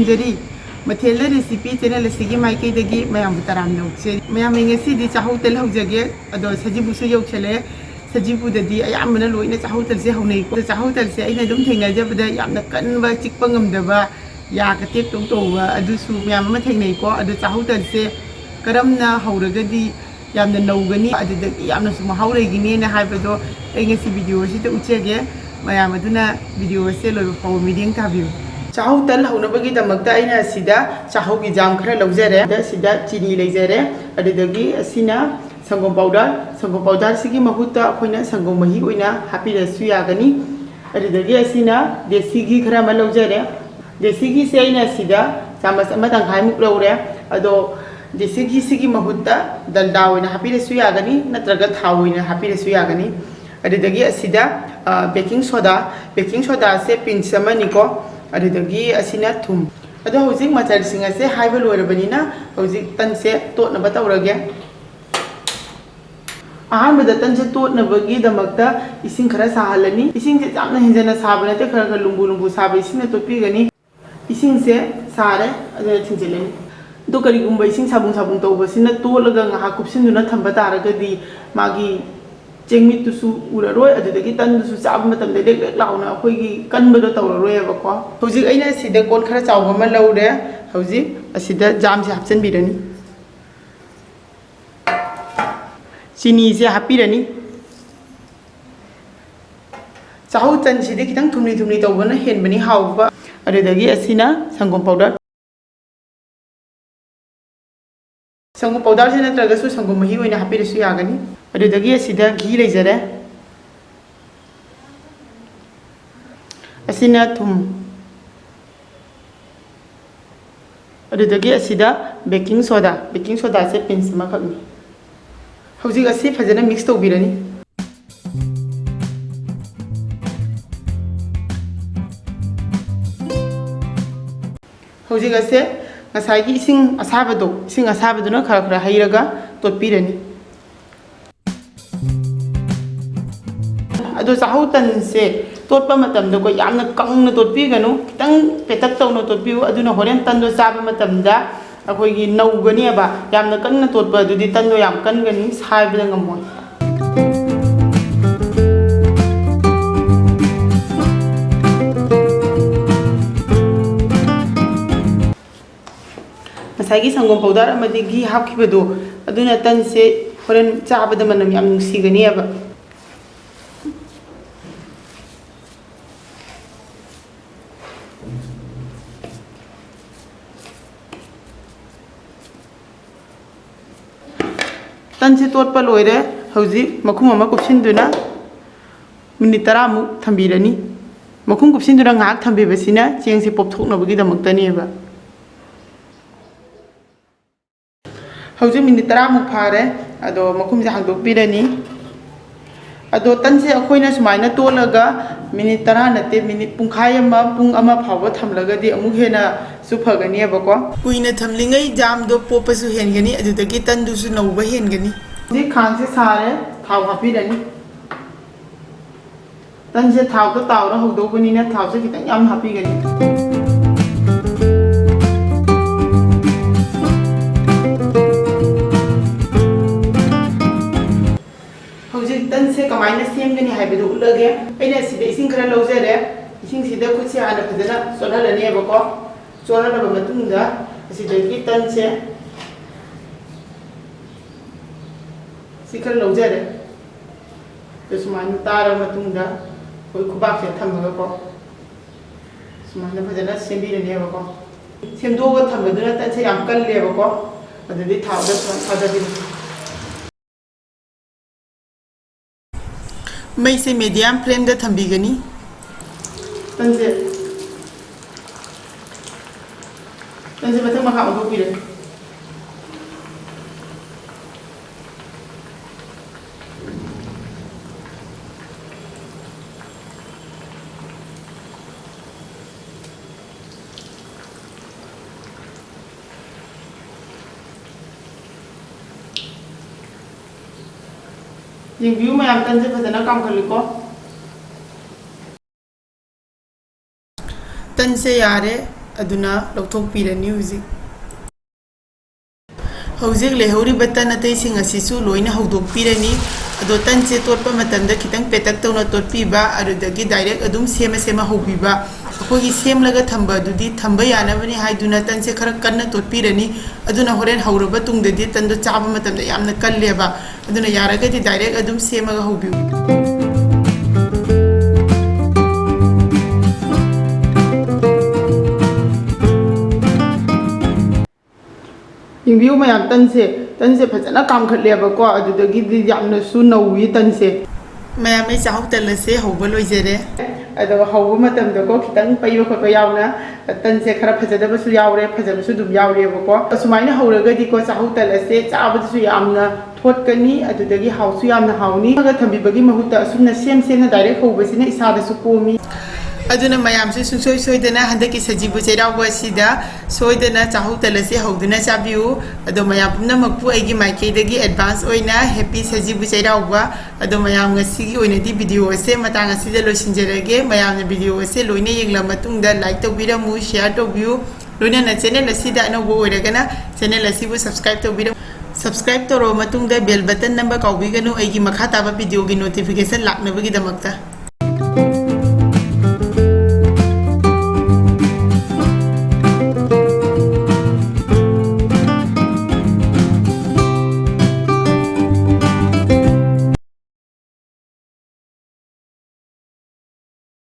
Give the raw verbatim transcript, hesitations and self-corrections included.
Zari. ꯃꯊꯦꯜꯗ recipe channel ꯑꯁꯤꯒꯤ ꯃꯥꯏꯀꯩꯗꯒꯤ ꯃꯌꯥꯝꯕꯨ ꯇꯔꯥꯝꯅ ꯑꯣꯛꯆꯔꯤ꯫ ꯃꯌꯥꯝ, ꯑꯩ ꯉꯁꯤꯗꯤ ꯆꯥꯍꯧ ꯇꯜ ꯍꯧꯖꯒꯦ꯫ ꯑꯗꯣ ꯁꯖꯤꯕꯨꯁꯨ ꯌꯧꯁꯜꯂꯛꯑꯦ꯫ ꯁꯖꯤꯕꯨꯗꯗꯤ ꯑꯌꯥꯝꯕꯅ ꯂꯣꯏꯅ ꯆꯥꯍꯧ ꯇꯜꯁꯦ ꯍꯧꯅꯩꯀꯣ꯫ ꯑꯗꯣ ꯆꯥꯍꯧ ꯇꯜꯁꯦ ꯑꯩꯅ ꯑꯗꯨꯝ ꯊꯦꯡꯅꯖꯕꯗ ꯌꯥꯝꯅ ꯀꯟꯕ, ꯆꯤꯛꯄ ꯉꯝꯗꯕ, ꯌꯥ ꯀꯇꯦꯛ ꯇꯧ ꯇꯧꯕ ꯑꯗꯨꯁꯨ ꯃꯌꯥꯝ ꯑꯃ ꯊꯦꯡꯅꯩꯀꯣ꯫ ꯑꯗꯣ ꯆꯥꯍꯧ ꯇꯜꯁꯦ ꯀꯔꯝꯅ ꯍꯧꯔꯒꯗꯤ ꯌꯥꯝꯅ ꯅꯧꯒꯅꯤ, ꯑꯗꯨꯗꯒꯤ ꯌꯥꯝꯅꯁꯨ ꯃꯍꯥꯎ ꯂꯩꯒꯅꯤꯅ ꯍꯥꯏꯕꯗꯣ ꯑꯩ ꯉꯁꯤ ꯚꯤꯗꯤꯑꯣ ꯑꯁꯤꯗ ꯎꯠꯆꯒꯦ꯫ ꯃꯌꯥꯝ ꯑꯗꯨꯅ ꯚꯤꯗꯤꯑꯣ ꯑꯁꯦ ꯂꯣꯏꯕ ꯐꯥꯎꯕ ꯃꯤꯠꯌꯦꯡ ꯇꯥꯕꯤꯌꯨ꯫ ꯆꯥꯍꯧ ꯇꯜ ꯍꯧꯅꯕꯒꯤꯗꯃꯛꯇ ꯑꯩꯅ ꯁꯤꯗ ꯆꯥꯍꯧꯒꯤ ꯖꯥꯝ ꯈꯔ ꯂꯧꯖꯔꯦ꯫ ꯑꯗ ꯁꯤꯗ ꯆꯤꯅꯤ ꯂꯩꯖꯔꯦ꯫ ꯑꯗꯨꯗꯒꯤ ꯑꯁꯤꯅ ꯁꯪꯒꯣꯝ ꯄꯥꯎꯗꯔ꯫ ꯁꯪꯒꯣꯝ ꯄꯥꯎꯗꯔꯁꯤꯒꯤ ꯃꯍꯨꯠꯇ ꯑꯩꯈꯣꯏꯅ ꯁꯪꯒꯣꯝ ꯃꯍꯤ ꯑꯣꯏꯅ ꯍꯥꯞꯄꯤꯔꯁꯨ ꯌꯥꯒꯅꯤ꯫ ꯑꯗꯨꯗꯒꯤ ꯑꯁꯤꯅ ꯗꯦꯁꯤ ꯘꯤ ꯈꯔ ꯑꯃ ꯂꯧꯖꯔꯦ꯫ ꯗꯦꯁꯤ ꯘꯤꯁꯦ ꯑꯩꯅ ꯁꯤꯗ ꯆꯥꯃꯁ ꯑꯃ ꯇꯪꯈꯥꯏꯃꯨꯛ ꯂꯧꯔꯦ꯫ ꯑꯗꯣ ꯗꯦꯁꯤ ꯘꯤꯁꯤꯒꯤ ꯃꯍꯨꯠꯇ ꯗꯜꯗꯥ ꯑꯣꯏꯅ ꯍꯥꯞꯄꯤꯔꯁꯨ ꯌꯥꯒꯅꯤ, ꯅꯠꯇ꯭ꯔꯒ ꯊꯥꯎ ꯑꯣꯏꯅ ꯍꯥꯞꯄꯤꯔꯁꯨ ꯌꯥꯒꯅꯤ꯫ ꯑꯗꯨꯗꯒꯤ ꯑꯁꯤꯗ, ꯑ, ꯕꯦꯀꯤꯡ ꯁꯣꯗꯥ, ꯕꯦꯀꯤꯡ ꯁꯣꯗꯥꯁꯦ ꯄꯤꯟꯁ ꯑꯃꯅꯤꯀꯣ꯫ ꯑꯗꯨꯗꯒꯤ ꯑꯁꯤꯅ ꯊꯨꯝ꯫ ꯑꯗꯣ ꯍꯧꯖꯤꯛ ꯃꯆꯜꯁꯤꯡ ꯑꯁꯦ ꯍꯥꯏꯕ ꯂꯣꯏꯔꯕꯅꯤꯅ ꯍꯧꯖꯤꯛ ꯇꯟꯁꯦ ꯇꯣꯠꯅꯕ ꯇꯧꯔꯒꯦ꯫ ꯑꯍꯥꯟꯕꯗ ꯇꯟꯁꯦ ꯇꯣꯠꯅꯕꯒꯤꯗꯃꯛꯇ ꯏꯁꯤꯡ ꯈꯔ ꯁꯥꯍꯜꯂꯅꯤ꯫ ꯏꯁꯤꯡꯁꯦ ꯌꯥꯝꯅ ꯍꯦꯟꯖꯟꯅ ꯁꯥꯕ ꯅꯠꯇꯦ, ꯈꯔ ꯈꯔ ꯂꯨꯝꯕꯨ ꯂꯨꯝꯕꯨ ꯁꯥꯕ ꯏꯁꯤꯡꯅ ꯇꯣꯠꯄꯤꯒꯅꯤ꯫ ꯏꯁꯤꯡꯁꯦ ꯁꯥꯔꯦ, ꯑꯗꯨꯅ ꯊꯤꯡꯖꯤꯜꯂꯅꯤ꯫ ꯑꯗꯣ ꯀꯔꯤꯒꯨꯝꯕ ꯏꯁꯤꯡ ꯁꯥꯕꯨꯡ ꯁꯥꯕꯨꯡ ꯇꯧꯕꯁꯤꯅ ꯇꯣꯠꯂꯒ ꯉꯥꯏꯍꯥꯛ ꯀꯨꯞꯁꯤꯟꯗꯨꯅ ꯊꯝꯕ ꯇꯥꯔꯒꯗꯤ ꯃꯥꯒꯤ ꯆꯦꯡꯃꯤꯠꯇꯨꯁꯨ ꯎꯔꯔꯣꯏ, ꯑꯗꯨꯗꯒꯤ ꯇꯟꯗꯨꯁꯨ ꯆꯥꯕ ꯃꯇꯝꯗ ꯂꯦꯛ ꯂꯦꯛ ꯂꯥꯎꯅ ꯑꯩꯈꯣꯏꯒꯤ ꯀꯟꯕꯗꯣ ꯇꯧꯔꯔꯣꯏꯕꯀꯣ꯫ ꯍꯧꯖꯤꯛ ꯑꯩꯅ ꯁꯤꯗ ꯀꯣꯟ ꯈꯔ ꯆꯥꯎꯕ ꯑꯃ ꯂꯧꯔꯦ꯫ ꯍꯧꯖꯤꯛ ꯑꯁꯤꯗ ꯖꯥꯝꯁꯦ ꯍꯥꯞꯆꯤꯟꯕꯤꯔꯅꯤ꯫ ꯆꯤꯅꯤꯁꯦ ꯍꯥꯞꯄꯤꯔꯅꯤ꯫ ꯆꯥꯍꯧ ꯇꯟꯁꯤꯗꯤ ꯈꯤꯇꯪ ꯊꯨꯝꯂꯤ ꯊꯨꯝꯂꯤ ꯇꯧꯕꯅ ꯍꯦꯟꯕꯅꯤ ꯍꯥꯎꯕ꯫ ꯑꯗꯨꯗꯒꯤ ꯑꯁꯤꯅ ꯁꯪꯒꯣꯝ ꯄꯥꯎꯗꯔ꯫ ꯁꯪꯒꯣꯝ ꯄꯥꯎꯗꯔꯁꯦ ꯅꯠꯇ꯭ꯔꯒꯁꯨ ꯁꯪꯒꯣꯝ ꯃꯍꯤ ꯑꯣꯏꯅ ꯍꯥꯞꯄꯤꯔꯁꯨ ꯌꯥꯒꯅꯤ꯫ ꯑꯗꯨꯗꯒꯤ ꯑꯁꯤꯗ ꯘꯤ ꯂꯩꯖꯔꯦ꯫ ꯑꯁꯤꯅ ꯊꯨꯝ꯫ ꯑꯗꯨꯗꯒꯤ ꯑꯁꯤꯗ ꯕꯦꯀꯤꯡ ꯁꯣꯗꯥ, ꯕꯦꯀꯤꯡ ꯁꯣꯗꯥꯁꯦ ꯄꯤꯟꯁ ꯑꯃꯈꯛꯅꯤ꯫ ꯍꯧꯖꯤꯛ ꯑꯁꯤ ꯐꯖꯅ ꯃꯤꯛꯁ ꯇꯧꯕꯤꯔꯅꯤ꯫ ꯍꯧꯖꯤꯛ ꯑꯁꯦ ꯉꯁꯥꯏꯒꯤ ꯏꯁꯤꯡ ꯑꯁꯥꯕꯗꯣ, ꯏꯁꯤꯡ ꯑꯁꯥꯕꯗꯨꯅ ꯈꯔ ꯈꯔ ꯍꯩꯔꯒ ꯇꯣꯠꯄꯤꯔꯅꯤ꯫ ꯑꯗꯣ ꯆꯥꯍꯧ ꯇꯟꯁꯦ ꯇꯣꯠꯄ ꯃꯇꯝꯗꯀꯣ ꯌꯥꯝꯅ ꯀꯪꯅ ꯇꯣꯠꯄꯤꯒꯅꯨ, ꯈꯤꯇꯪ ꯄꯦꯇꯛ ꯇꯧꯅ ꯇꯣꯠꯄꯤꯌꯨ꯫ ꯑꯗꯨꯅ ꯍꯣꯔꯦꯟ ꯇꯟꯗꯣ ꯆꯥꯕ ꯃꯇꯝꯗ ꯑꯩꯈꯣꯏꯒꯤ ꯅꯧꯒꯅꯦꯕ꯫ ꯌꯥꯝꯅ ꯀꯟꯅ ꯇꯣꯠꯄ ꯑꯗꯨꯗꯤ ꯇꯟꯗꯣ ꯌꯥꯝ ꯀꯟꯒꯅꯤ, ꯁꯥꯏꯕꯗ ꯉꯝꯃꯣꯏ꯫ ꯉꯁꯥꯏꯒꯤ ꯁꯪꯒꯣꯝ ꯄꯥꯎꯗꯔ ꯑꯃꯗꯤ ꯘꯤ ꯍꯥꯞꯈꯤꯕꯗꯣ, ꯑꯗꯨꯅ ꯇꯟꯁꯦ ꯍꯣꯔꯦꯟ ꯆꯥꯕꯗ ꯃꯅꯝ ꯌꯥꯝ ꯅꯨꯡꯁꯤꯒꯅꯦꯕ꯫ ꯇꯟꯁꯦ ꯇꯣꯠꯄ ꯂꯣꯏꯔꯦ꯫ ꯍꯧꯖꯤꯛ ꯃꯈꯨꯝ ꯑꯃ ꯀꯨꯞꯁꯤꯟꯗꯨꯅ ꯃꯤꯅꯤꯠ ꯇꯔꯥꯃꯨꯛ ꯊꯝꯕꯤꯔꯅꯤ꯫ ꯃꯈꯨꯝ ꯀꯨꯞꯁꯤꯟꯗꯨꯅ ꯉꯥꯏꯍꯥꯛ ꯊꯝꯕꯤꯕꯁꯤꯅ ꯆꯦꯡꯁꯦ ꯄꯣꯞꯊꯣꯛꯅꯕꯒꯤꯗꯃꯛꯇꯅꯦꯕ꯫ ꯍꯧꯖꯤꯛ ꯃꯤꯅꯤꯠ ꯇꯔꯥꯃꯨꯛ ꯐꯥꯔꯦ꯫ ꯑꯗꯣ ꯃꯈꯨꯝꯁꯦ ꯍꯥꯡꯗꯣꯛꯄꯤꯔꯅꯤ꯫ ꯑꯗꯣ ꯇꯟꯁꯦ ꯑꯩꯈꯣꯏꯅ ꯁꯨꯃꯥꯏꯅ ꯇꯣꯠꯂꯒ ꯃꯤꯅꯤꯠ ꯇꯔꯥ ꯅꯠꯇꯦ, ꯃꯤꯅꯤꯠ ꯄꯨꯡꯈꯥꯏ ꯑꯃ, ꯄꯨꯡ ꯑꯃ ꯐꯥꯎꯕ ꯊꯝꯂꯒꯗꯤ ꯑꯃꯨꯛ ꯍꯦꯟꯅꯁꯨ ꯐꯒꯅꯦꯕꯀꯣ꯫ ꯀꯨꯏꯅ ꯊꯝꯂꯤꯉꯩ ꯖꯥꯝꯗꯣ ꯄꯣꯞꯄꯁꯨ ꯍꯦꯟꯒꯅꯤ, ꯑꯗꯨꯗꯒꯤ ꯇꯟꯗꯨꯁꯨ ꯅꯧꯕ ꯍꯦꯟꯒꯅꯤ꯫ ꯍꯧꯖꯤꯛ ꯈꯥꯡꯁꯦ ꯁꯥꯔꯦ, ꯊꯥꯎ ꯍꯥꯞꯄꯤꯔꯅꯤ꯫ ꯇꯟꯁꯦ ꯊꯥꯎꯗ ꯇꯥꯎꯔ ꯍꯧꯗꯧꯕꯅꯤꯅ ꯊꯥꯎꯁꯦ ꯈꯤꯇꯪ ꯌꯥꯝ ꯍꯥꯞꯄꯤꯒꯅꯤ꯫ ꯍꯧꯖꯤꯛ ꯇꯟꯁꯦ ꯀꯃꯥꯏꯅ ꯁꯦꯝꯒꯅꯤ ꯍꯥꯏꯕꯗꯨ ꯎꯠꯂꯒꯦ꯫ ꯑꯩꯅ ꯁꯤꯗ ꯏꯁꯤꯡ ꯈꯔ ꯂꯧꯖꯔꯦ꯫ ꯏꯁꯤꯡꯁꯤꯗ ꯈꯨꯠꯁꯦ ꯍꯥꯟꯅ ꯐꯖꯅ ꯆꯣꯠꯍꯜꯂꯅꯦꯕꯀꯣ꯫ ꯆꯣꯠꯍꯜꯂꯕ ꯃꯇꯨꯡꯗ ꯑꯁꯤꯗꯒꯤ ꯇꯟꯁꯦ ꯁꯤ ꯈꯔ ꯂꯧꯖꯔꯦ꯫ ꯑꯗꯨ ꯁꯨꯃꯥꯏꯅ ꯇꯥꯔꯕ ꯃꯇꯨꯡꯗ ꯑꯩꯈꯣꯏ ꯈꯨꯕꯥꯛꯁꯦ ꯊꯝꯃꯒꯀꯣ ꯁꯨꯃꯥꯏꯅ ꯐꯖꯅ ꯁꯦꯝꯕꯤꯔꯅꯦꯕꯀꯣ꯫ ꯁꯦꯝꯗꯣꯛꯑꯒ ꯊꯝꯕꯗꯨꯅ ꯇꯟꯁꯦ ꯌꯥꯝ ꯀꯜꯂꯦꯕꯀꯣ꯫ ꯑꯗꯨꯗꯤ ꯊꯥꯎꯗ ꯁꯨꯃꯥꯏꯅ ꯊꯥꯗꯕꯤꯔꯣ꯫ ꯃꯩꯁꯦ ꯃꯦꯗꯤꯌꯝ ꯐ꯭ꯂꯦꯝꯗ ꯊꯝꯕꯤꯒꯅꯤ꯫ ꯇꯟꯁꯦ, ꯇꯟꯁꯦ ꯃꯊꯛ ꯃꯈꯥ ꯑꯣꯟꯊꯣꯛꯄꯤꯔꯦ꯫ ꯌꯦꯡꯕꯤꯌꯨ ꯃꯌꯥꯝ, ꯇꯟꯁꯦ ꯐꯖꯅ ꯀꯥꯝꯈꯠꯂꯤꯀꯣ꯫ ꯇꯟꯁꯦ ꯌꯥꯔꯦ, ꯑꯗꯨꯅ ꯂꯧꯊꯣꯛꯄꯤꯔꯅꯤ ꯍꯧꯖꯤꯛ꯫ ꯍꯧꯖꯤꯛ ꯂꯩꯍꯧꯔꯤꯕ ꯇꯟ ꯑꯇꯩꯁꯤꯡ ꯑꯁꯤꯁꯨ ꯂꯣꯏꯅ ꯍꯧꯗꯣꯛꯄꯤꯔꯅꯤ꯫ ꯑꯗꯣ ꯇꯟꯁꯦ ꯇꯣꯠꯄ ꯃꯇꯝꯗ ꯈꯤꯇꯪ ꯄꯦꯇꯛ ꯇꯧꯅ ꯇꯣꯠꯄꯤꯕ, ꯑꯗꯨꯗꯒꯤ ꯗꯥꯏꯔꯦꯛ ꯑꯗꯨꯝ ꯁꯦꯝꯃ ꯁꯦꯝꯃ ꯍꯧꯕꯤꯕ꯫ ꯑꯩꯈꯣꯏꯒꯤ ꯁꯦꯝꯂꯒ ꯊꯝꯕ ꯑꯗꯨꯗꯤ ꯊꯝꯕ ꯌꯥꯅꯕꯅꯤ ꯍꯥꯏꯗꯨꯅ ꯇꯟꯁꯦ ꯈꯔ ꯀꯟꯅ ꯇꯣꯠꯄꯤꯔꯅꯤ꯫ ꯑꯗꯨꯅ ꯍꯣꯔꯦꯟ ꯍꯧꯔꯕ ꯇꯨꯡꯗꯗꯤ ꯇꯟꯗꯣ ꯆꯥꯕ ꯃꯇꯝꯗ ꯌꯥꯝꯅ ꯀꯜꯂꯦꯕ꯫ ꯑꯗꯨꯅ ꯌꯥꯔꯒꯗꯤ ꯗꯥꯏꯔꯦꯛ ꯑꯗꯨꯝ ꯁꯦꯝꯃꯒ ꯍꯧꯕꯤꯌꯨ꯫ ꯌꯦꯡꯕꯤꯌꯨ ꯃꯌꯥꯝ, ꯇꯟꯁꯦ, ꯇꯟꯁꯦ ꯐꯖꯅ ꯀꯥꯝꯈꯠꯂꯦꯕꯀꯣ, ꯑꯗꯨꯗꯒꯤꯗꯤ ꯌꯥꯝꯅꯁꯨ ꯅꯧꯋꯤ ꯇꯟꯁꯦ꯫ ꯃꯌꯥꯝ, ꯑꯩ ꯆꯥꯛꯍꯧ ꯇꯜ ꯑꯁꯦ ꯍꯧꯕ ꯂꯣꯏꯖꯔꯦ꯫ ꯑꯗꯣ ꯍꯧꯕ ꯃꯇꯝꯗꯀꯣ ꯈꯤꯇꯪ ꯄꯩꯕ ꯈꯣꯠꯄ ꯌꯥꯎꯅ ꯇꯟꯁꯦ ꯈꯔ ꯐꯖꯗꯕꯁꯨ ꯌꯥꯎꯔꯦ, ꯐꯖꯕꯁꯨ ꯑꯗꯨꯝ ꯌꯥꯎꯔꯦꯕꯀꯣ꯫ ꯑꯁꯨꯃꯥꯏꯅ ꯍꯧꯔꯒꯗꯤꯀꯣ ꯆꯥꯛꯍꯧ ꯇꯜ ꯑꯁꯦ ꯆꯥꯕꯗꯁꯨ ꯌꯥꯝꯅ ꯊꯣꯠꯀꯅꯤ, ꯑꯗꯨꯗꯒꯤ ꯍꯥꯎꯁꯨ ꯌꯥꯝꯅ ꯍꯥꯎꯅꯤ꯫ ꯑꯗꯨꯒ ꯊꯝꯕꯤꯕꯒꯤ ꯃꯍꯨꯠꯇ ꯑꯁꯨꯝꯅ ꯁꯦꯝ ꯁꯦꯝꯅ ꯗꯥꯏꯔꯦꯛ ꯍꯧꯕꯁꯤꯅ ꯏꯁꯥꯗꯁꯨ ꯀꯣꯝꯃꯤ꯫ ꯑꯗꯨꯅ ꯃꯌꯥꯝꯁꯨ ꯁꯨꯡꯁꯣꯏ ꯁꯣꯏꯗꯅ ꯍꯟꯗꯛꯀꯤ ꯁꯖꯤꯕꯨ ꯆꯩꯔꯥꯎꯕ ꯑꯁꯤꯗ ꯁꯣꯏꯗꯅ ꯆꯥꯛꯍꯧ ꯇꯜ ꯑꯁꯦ ꯍꯧꯗꯨꯅ ꯆꯥꯕꯤꯌꯨ꯫ ꯑꯗꯣ ꯃꯌꯥꯝ ꯄꯨꯝꯅꯃꯛꯄꯨ ꯑꯩꯒꯤ ꯃꯥꯏꯀꯩꯗꯒꯤ advance ꯑꯣꯏꯅ happy ꯁꯖꯤꯕꯨ ꯆꯩꯔꯥꯎꯕ꯫ ꯑꯗꯣ ꯃꯌꯥꯝ, ꯉꯁꯤꯒꯤ ꯑꯣꯏꯅꯗꯤ video ꯑꯁꯦ ꯃꯇꯥꯡ ꯑꯁꯤꯗ ꯂꯣꯏꯁꯤꯟꯖꯔꯒꯦ꯫ ꯃꯌꯥꯝꯅ video ꯑꯁꯦ ꯂꯣꯏꯅ ꯌꯦꯡꯂꯕ ꯃꯇꯨꯡꯗ like ꯇꯧꯕꯤꯔꯝꯃꯨ, share ꯇꯧꯕꯤꯌꯨ꯫ ꯂꯣꯏꯅꯅ channel ꯑꯁꯤꯗ ꯑꯅꯧꯕ ꯑꯣꯏꯔꯒꯅ channel ꯑꯁꯤꯕꯨ subscribe ꯇꯧꯕꯤꯔꯝꯃꯨ꯫ Subscribe ꯇꯧꯔꯕ ꯃꯇꯨꯡꯗ bell button ꯅꯝꯕ ꯀꯥꯎꯕꯤꯒꯅꯨ, ꯑꯩꯒꯤ ꯃꯈꯥ ꯇꯥꯕ videoꯒꯤ notification ꯂꯥꯛꯅꯕꯒꯤꯗꯃꯛꯇ꯫